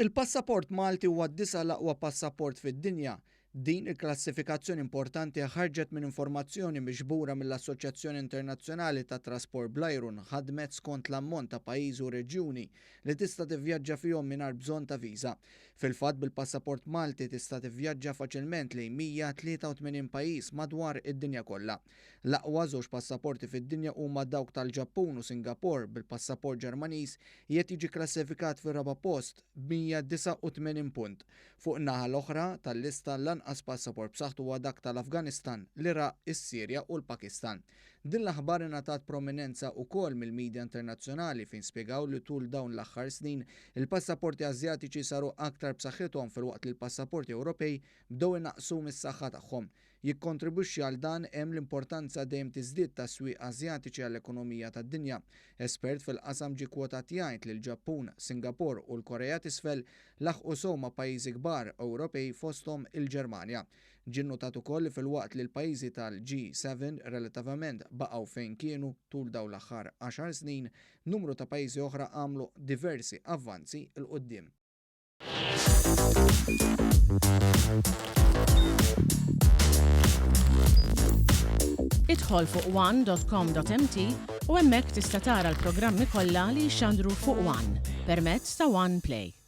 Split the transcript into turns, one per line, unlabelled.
Il-passaport Malti huwa d-disa' l-aqwa passaport fid-dinja. Din il-klassifikazzjoni importanti ħarġet minn informazzjoni miġbura mill-Assoċjazzjoni Internazzjonali tat-Trasport bl-Ajru nħadmet skont l-ammont ta' pajjiżi u reġjuni li tista' tivvjaġġa fihom mingħajr bżonn ta' viża. Fil-fatt bil-passaport Malti tista' tivvjaġġa faċilment lejn 183 pajjiż madwar id-dinja kollha. L-aqwa żewġ passaporti fid-dinja huma dawk tal-Ġappun u Singapore bil-passaport Ġermaniż qiegħed jiġi kklassifikat fir-raba' post b'189 punt. Fuq in-naħa l-oħra tal-lista l-anqas passaport b'saħħtu huwa dak tal-Afganistan, l-Iraq, is-Sirja u l-Pakistan. Din l-aħbar ingħatat prominenza ukoll mill-media internazzjonali fejn spjegaw li tul dawn l-aħħar snin il-passaporti Asjatiċi saru aktar b'saħħithom filwaqt li l-passaporti Ewropej bdew inaqqsu mis-saħħa tagħhom. Jikkontribwixxi għal dan hemm l-importanza dejjem tiżdied tas-swieq Asjatiċi għall-ekonomija tad-dinja. Espert fil-qasam ġie kwotat jgħid li l-Ġappun, Singapore u l-Korea t'Isfel laħqu sew ma' pajjiżi kbar Ewropej fosthom il-Ġermanja. Ġie nnotat ukoll li filwaqt li l-pajjiżi tal-G7 relattivament baqgħu fejn kienu tul dawn l-aħħar għaxar snin, numru ta' pajjiżi oħra għamlu diversi avvanzi 'l quddiem.
Idħol fuq one.com.mt u hemmhekk tista' tara l-programmi kollha li jixxandru fuq One permezz ta' One Play.